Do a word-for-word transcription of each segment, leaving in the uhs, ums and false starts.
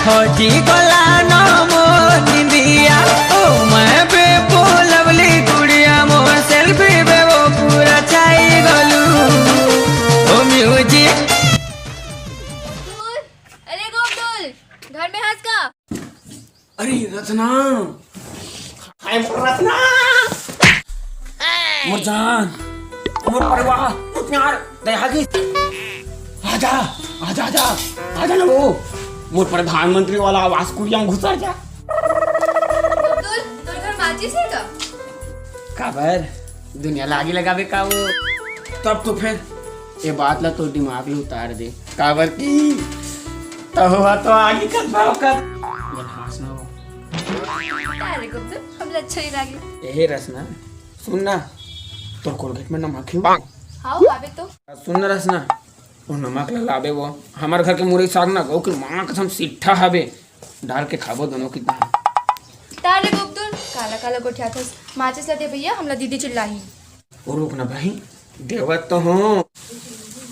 फौजी गोला नो मोर निंदिया, ओ मैं बेपो लवली गुड़िया, मोर सेल्फी बे वो पूरा छाई गोलू। ओ म्यूजिक। अरे गोपदुल, घर में हंस का? अरे रचना, हाय मोर रचना, मोर जान, मोर परवाह, मोर प्यार, दया की। आजा, आजा, आजा, आजा ना वो, मोर प्रधानमंत्री वाला आवास कुरिया में घुसर जा। अब्दुल, तोर घर माचिस हे का? काबर? दुनिया लागी लगाबे का वो? तब तो फिर ये बात ला तो दिमाग ले उतार दे, काबर की तहुआ तो आगी कर भाव कर। ये हाँस ना हो। अरे गुप्तुल, हमला अच्छा नहीं लागे। एहे रसना, सुन ना, तोर कोलगेट में नमक ही हो। हाँ, आबे तो। सुन ना रसना, वो नमक ला लाबे वो। हमार घर के मुरई साग ना गऊ के माँ कसम सिट्ठा हवे। डाल के खाबो दोनों की दाल। ताले गुप्तुल, काला काला गोठियाथस। माचिस ला दे भैया, हमला दीदी चिल्लाही। ओ रुक ना भाई, देवत तो हूँ।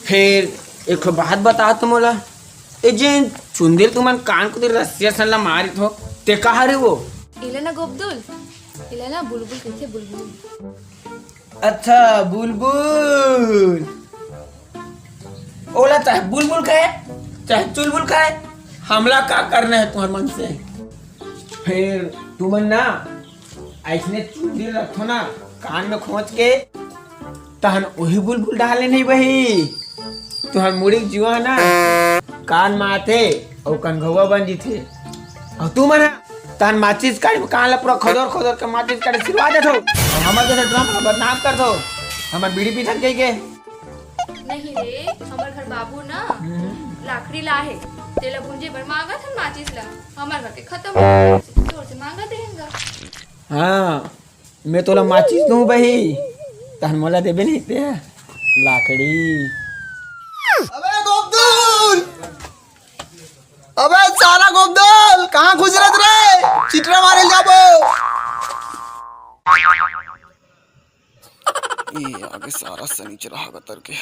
फिर एक ठो बात बता तो मोला, ए जेन चुंदिल तुमन कान कुदी रस्सिया सन ला मारित हो, ते कहाँ रे वो? इला ना गोपदुल, इला ना बुलबुल कहिथे, बुलबुल। अच्छा बुलबुल, ओला चाहे बुलबुल कहे, चाहे चुलबुल कहे, हमला का करना है तुम्हार मन से? फिर तुमन ना ऐसने चुंदी रखो ना कान में खोंच के, तहन वही बुलबुल डाले नहीं बही। तुहर मुड़ी के जुआ ना कान में आथे अउ कनघौआ बन जीथे। अउ तुमन ह तहन माचिस काड़ी में कान ला पूरा खोदर खोदर के माचिस काड़ी सिरवा देथो। अउ हमर जैसे ड्रम ला बदनाम कर दो, हमर बीड़ी पीथन कहि के। नहीं रे, हमर घर बाबू ना लाकड़ी ला हे, तेला भूंजे बर मांगत हन माचिस ला, हमर घर के खत्म हो गे, तोर से मांगत रहेंगा। हाँ, मैं तोला माचिस दूं बही, तहन मोला देबे नहीं ते लाकड़ी। अबे गोपदुल, अबे सारा गोपदुल, कहाँ खुसरत रे? चिटरा मारे जाबो। ये आगे सारा सनीचर हा गतर के।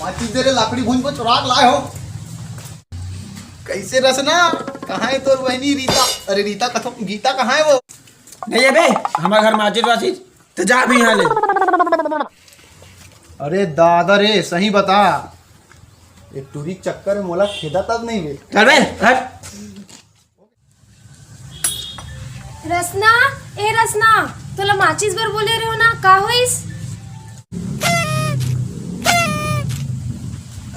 माचिस दे रे, लाकड़ी भूंज को चुराक लाए हो। कैसे रसना? कहाँ है तोर बहनी रीता? अरे रीता कथो, गीता कहाँ है वो? नहीं है बे, हमारे घर माचिस वाचिस, तो जा भी यहाँ ले। अरे दादा रे, सही बता, एक टूरी चक्कर में मोला खेदा तक नहीं बे। चल बे, हट। रसना, ए रसना, तोला माचिस बर बोले रहे हो ना, का होइस?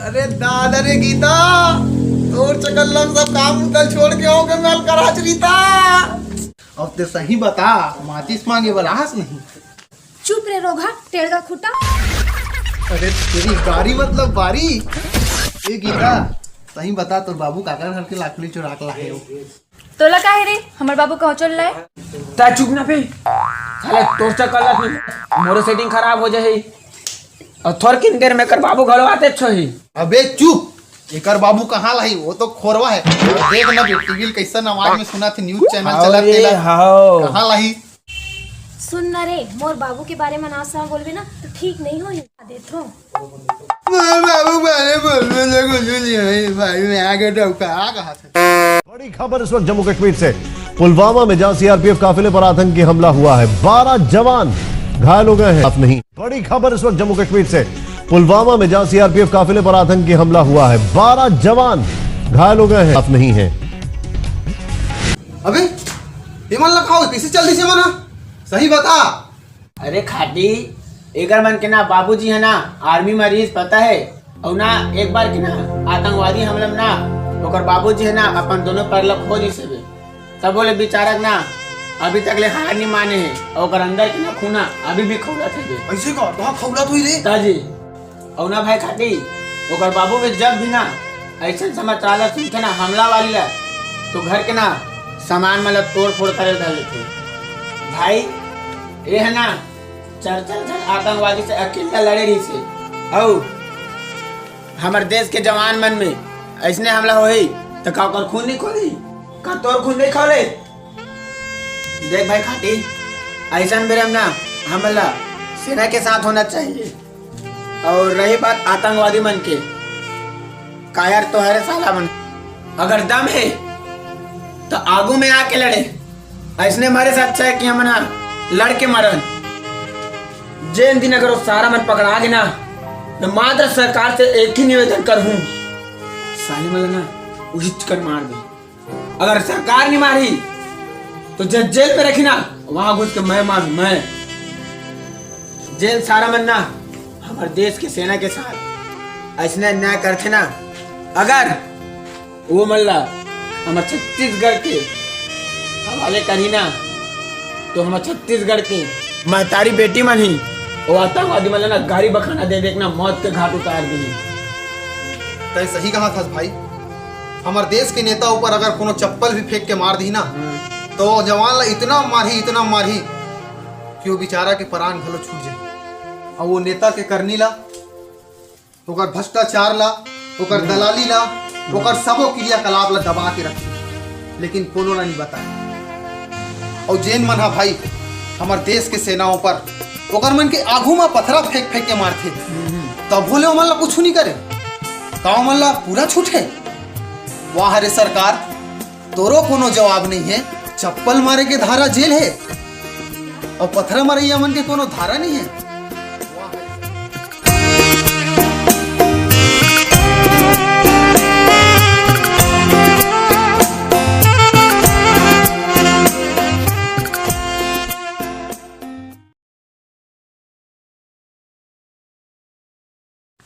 अरे दादा रे गीता, तोर चक्कर लम सब काम उधर छोड़ के हो गए मैं कराच रीता। अब ते सही बता, माचिस मांगे वाला हस नहीं? चुप रे रोगहा, टेड़गा खुटा। अरे तेरी गारी मतलब बारी। ए गीता, सही बता, तोर बाबू काकर घर के लाकड़ी चुराक लाहे हो? तोला काहे रे, हमर बाबू कहूँ चल लाए? ता चुप ना बे, साले तोर चक्कर ला फिर मोरो सेटिंग खराब हो जाही। और थोर किन देर में कर बाबू घलो आते छो ही। अबे चुप, एकर बाबू कहाँ लाही? वो तो खोरवा है। देख ना बे, टीवी कैसन आवाज में सुना थे, न्यूज़ चैनल हाओ चला रे, तेला। हाओ। कहाँ लाही? सुन ना रे, मोर बाबू के बारे में ना सब बोलबे ना तो ठीक नहीं होही। देथो। मोर बाबू बारे बोलबे ना कुछ नहीं होही भाई, मैं आगे डौका आ कहा था। बड़ी खबर इस वक्त जम्मू कश्मीर से। पुलवामा में जहां सीआरपीएफ काफिले पर आतंकी हमला हुआ है, बारह जवान घायल हो गए हैं। साफ नहीं। बड़ी खबर इस वक्त जम्मू कश्मीर से। पुलवामा में जहां सीआरपीएफ काफिले पर आतंकी हमला हुआ है, बारह जवान घायल हो गए हैं। साफ नहीं है। अबे, ये मन ला खाओ, कैसे चल दिसे मना? सही बता। अरे खाटी, एकर मन के ना बाबूजी है ना आर्मी में रहिस, पता है? अउ ना एक बार के ना आतंकवादी हमला में ना ओकर बाबूजी है ना अपन दोनों पैर ला खो दिस हवे। तब बोले बेचारा के ना अभी तक ले हार नहीं माने है अउ ओकर अंदर के ना खूना अभी भी खौलत है। ऐसे का? कहाँ खौलत हुई रे? ताजी। अउ ना भाई खाटी, ओकर बाबू भी जब भी ना ऐसन समाचार ला सुनथे ना हमला वाली ला, तो घर के ना सामान मन ला तोड़ फोड़ करे धर लेथे। भाई, ये है ना चार चार झन आतंकवादी से अकेला लड़े रहिस हे। अउ हमर देश के जवान मन में ऐसने हमला होही, त का ओकर खून नहीं खोली? का तोर खून नहीं खोले? देख भाई खाटी, ऐसन बेरा में ना हमला सेना के साथ होना चाहिए। और रही बात आतंकवादी मन के, कायर तो हरे साला मन। अगर दम हे, त आगू में आके लड़े। अइसने मरे से अच्छा हे कि हमन ह लड़ के मरन। जेन दिन अगर वो सारा मन पकड़ा गे ना, मैं मात्र सरकार से एक ही निवेदन करहूँ, साले मन ला ना उहिच कर मार दे। अगर सरकार नहीं मारी, तो जे जेल में रखी ना, वहां घुस के मैं मारूं, मैं। जेन सारा मन ना हमर देश के सेना के साथ अइसने अन्याय करथे ना, अगर वो मन ला हमर छत्तीसगढ़ के हवाले करही ना, तो हमर छत्तीसगढ़ के महतारी बेटी मन ही वो आतंकवादी मन ला ना गारी बखाना दे दे के ना मौत के घाट उतार दिही। तय सही कहा थस भाई, हमर देश के नेता ऊपर अगर कोनो चप्पल भी फेंक के मार दिही ना, तो जवान ला इतना मारही, इतना मारही कि वो बेचारा के परान घलो छूट जाए। अउ वो नेता के करनी ला, ओकर भ्रष्टाचार ला, ओकर दलाली ला, ओकर सबो क्रियाकलाप ला दबा के रखही, लेकिन कोनो ला नहीं बताए। अउ जेन मन हा भाई हमर देश के सेना ऊपर ओकर मन के आगू मा पथरा फेंक फेंक के मारथे, तभो ले ओमन ला कुछु नहीं करे, का ओमन ला पूरा छूट हे? वाह रे सरकार, तोरो कोनो जवाब नहीं हे। चप्पल मारे के धारा जेल हे, अउ पथरा मारइया मन के कोनो धारा नहीं हे।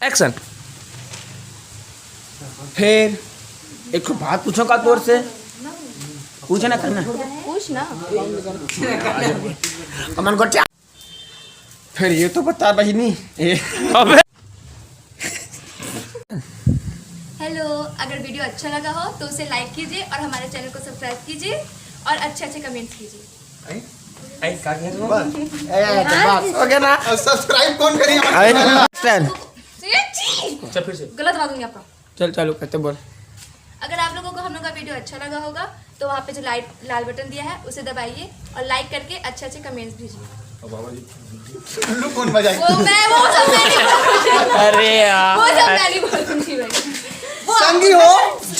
एक्शन। फिर एक ठो बात पूछो का तोर से? पूछे ना करना। पूछ ना। अमन को क्या? फिर ये तो बता बहिनी। ए, अबे। हेलो, अगर वीडियो अच्छा लगा हो तो उसे लाइक कीजिए और हमारे चैनल को सब्सक्राइब कीजिए और अच्छे अच्छे कमेंट्स कीजिए। आई? आई, का कहे तू? बस। ए, तो बस, हो गया ना? अब सब्सक्राइब कौन करी हमारे आई चैनल? चल, फिर से। गलत बता दूंगी आपका। चल, चालू करते, बोल। अगर आप लोगों को हम लोग का वीडियो अच्छा लगा होगा तो वहाँ पे जो लाइट, लाल बटन दिया है उसे दबाइए और लाइक करके अच्छे अच्छे कमेंट्स भेजिए। अब बाबा जी, उल्लू कौन बजाएगा? वो मैं, वो सब मैं नहीं बोलूंगी। अरे यार। वो सब मैं नहीं बोलूंगी भाई। वो संगी हो,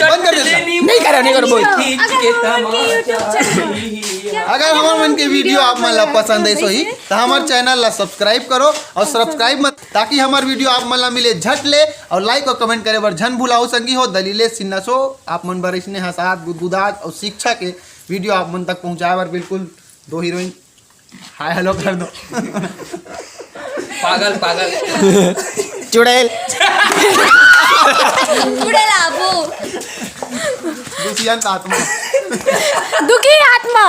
बंद कर दे सब। नहीं करो, नहीं करो, बोल। अगर हमारे YouTube channel अगर हमर मन के वीडियो आप मन ला पसंद है सोही, तो हमारे चैनल ला सब्सक्राइब करो और सब्सक्राइब मत, ताकि हमार वीडियो आप मन ला मिले झट ले। और लाइक और कमेंट करे बर झन भुलाओ संगी हो। दलीले सिन्हा सो आप मन बर इसने हंसात, गुदगुदात और शिक्षा के वीडियो आप मन तक पहुंचाए बर बिल्कुल दो हीरोइन हाय हेलो कर दो। पागल, पागल। चुड़ैल। चुड़ैल आबू। दुखियंत आत्मा। दुखी आत्मा।